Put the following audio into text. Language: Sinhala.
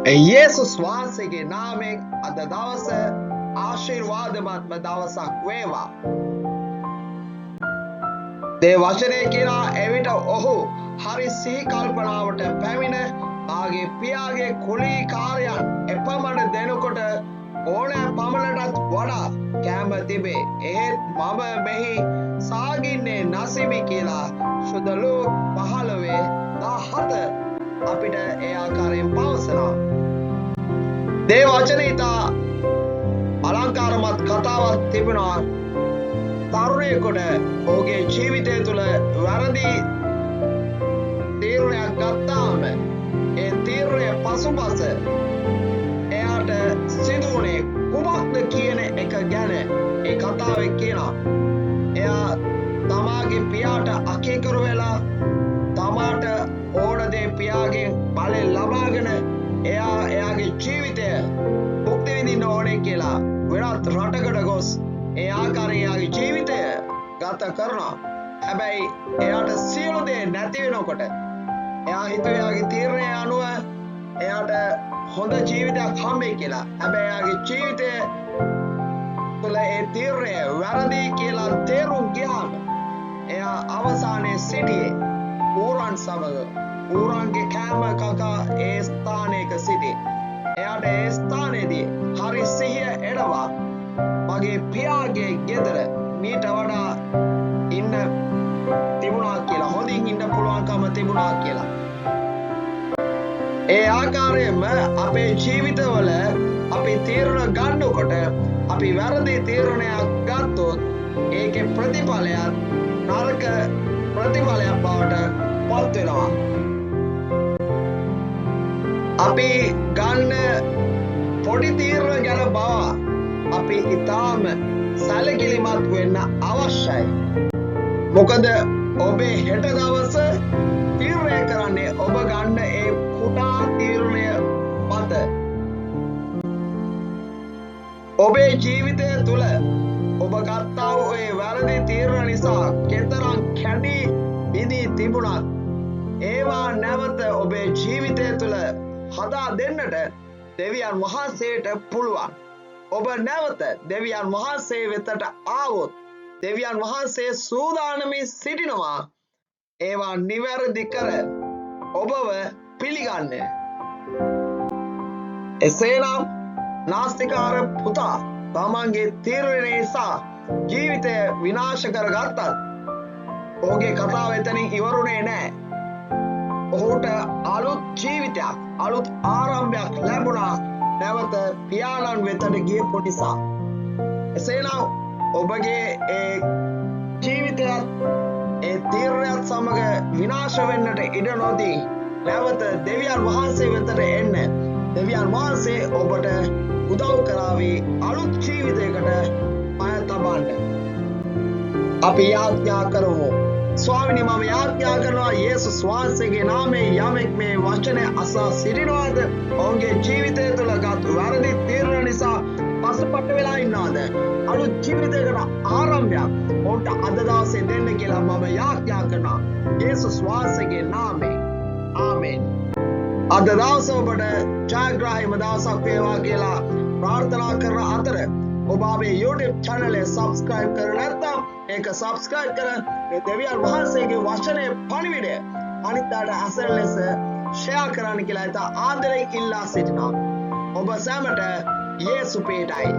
ඒ යේසුස් වහන්සේගේ නාමයෙන් අද දවස ආශිර්වාදමත්ම දවසක් වේවා. දේ වචනය කියලා එවිට ඔහු හරි සිහි කල්පනාවට පැමිණ මාගේ පියාගේ කුලීකාරයන් එපමණ දෙනකොට ඕනෑ පමණටත් වඩා කෑම තිබේ. එහෙත් මම මෙහි සාගින්නේ නසිමි කියලා ශුද්ධ ලූක් 15:17 අපිට ඒ ආකාරයෙන් පවසනවා. දේ වචනේ ඉතා අලංකාරමත් කතාවක් තිබෙනවා. තරුණයෙකුට ඔහුගේ ජීවිතය තුළ වැරදි තීරණයක් ගත්තාම ඒ තීරණය පසුපස එයාට සිදු වුණේ කුමක්ද කියන එක ගැන ඒ කතාවේ කියනවා. එයා තමාගේ පියාට අකීකරු වෙලා තමාට ඕන දේ පියාගෙන් බලය ලබාගෙන එයා එයාගේ ජීවිතය භුක්ති විඳින්න ඕනේ කියලා වෙනත් රටකට ගොස් ඒ ආකාරයෙන් එයාගේ ජීවිතය ගත කරනවා. හැබැයි එයාට සියලු දේ නැති වෙනකොට එයා හිතුවේ එයාගේ තීරණය අනුව එයාට හොඳ ජීවිතයක් හම්බෙයි කියලා. හැබැයි එයාගේ ජීවිතය තුළ ඒ තීරණය වැරදි කියලා තේරුම් ගියාම එයා අවසානයේ සිටියේ ඌරන් සමග. ඌරන්ගේ කෑම කකා ඒ ස්ථානයක සිටි. එයාට ඒ ස්ථානයේදී හරි සිහිය එනවා. මගේ පියාගේ ගෙදර මීට වඩා ඉන්න තිබුණා කියලා, හොඳින් ඉන්න පුළුවන්කම තිබුණා කියලා. ඒ ආකාරයෙන්ම අපේ ජීවිතවල අපි තීරණ ගන්නකොට අපි වැරදි තීරණයක් ගත්තොත් ඒකේ ප්‍රතිඵලයත් නරක ප්‍රතිඵලයක් බවට පත් වෙනවා. අපි ගන්න පොඩි තීරණ ගැන බව අපි ඉතාම සැලකිලිමත් වෙන්න අවශ්‍යයි. මොකද ඔබේ හෙට දවස තීරණය කරන්නේ ඔබ ගන්න ඒ කුඩා තීරණය මත. ඔබේ ජීවිතය තුළ ඔබ ගත්තා වූ ඒ වැරදි තීරණ නිසා කෙතරම් කැඩී බිඳී තිබුණත් ඒවා නැවත ඔබේ ජීවිතය තුළ හදා දෙන්නට දෙවියන් වහන්සේට පුළුවන්. ඔබ නැවත දෙවියන් වහන්සේ වෙතට ආවොත් දෙවියන් වහන්සේ සූදානමින් සිටිනවා ඒවා නිවැරදි කර ඔබව පිළිගන්න. එසේනම් නාස්තිකාර පුතා තමන්ගේ තීරණය නිසා ජීවිතය විනාශ කරගත්තත් ඔහුගේ කතාව එතනින් ඉවරුනේ නෑ. ඔහුට අලුත් ජීවිතයක්, අලුත් ආරම්භයක් ලැබුණා නැවත පියාණන් වෙතට ගියපු නිසා. එසේනම් ඔබගේ ඒ ජීවිතයත් ඒ තීරණයත් සමග විනාශ වෙන්නට ඉඩ නොදී නැවත දෙවියන් වහන්සේ වෙතට එන්න. දෙවියන් වහන්සේ ඔබට උදව් කරાવી අලුත් ජීවිතයකට පය තබන්න. අපි යාඥා කරමු. ස්වාමිනී, මම යාඥා කරනවා යේසුස් වහන්සේගේ නාමයෙන් යමෙක් මේ වචනය අසා සිටිනවාද, ඔවුන්ගේ ජීවිතය තුළ ගත් වැරදි තීරණ නිසා පසුපට වෙලා ඉන්නවාද, අලුත් ජීවිතයකට ආරම්භයක් ඔවුන්ට අද දවසේ දෙන්න කියලා මම යාඥා කරනවා යේසුස් වහන්සේගේ නාමයෙන්. ආමේන්. අද දවස ඔබට ජයග්‍රාහීම දවසක් වේවා කියලා ප්‍රාර්ථනා කරන අතර ඔබ අපේ YouTube channel එක subscribe කරලා නැත්නම් ඒක subscribe කර මේ දෙවියන් වහන්සේගේ වචනය පණිවිඩය අනිත් අයට ඇසෙන ලෙස ෂෙයා කරන්න කියලා ඉතා ආදරෙන් ඉල්ලා සිටිනවා. ඔබ සැමට යේසු පිහිටයි.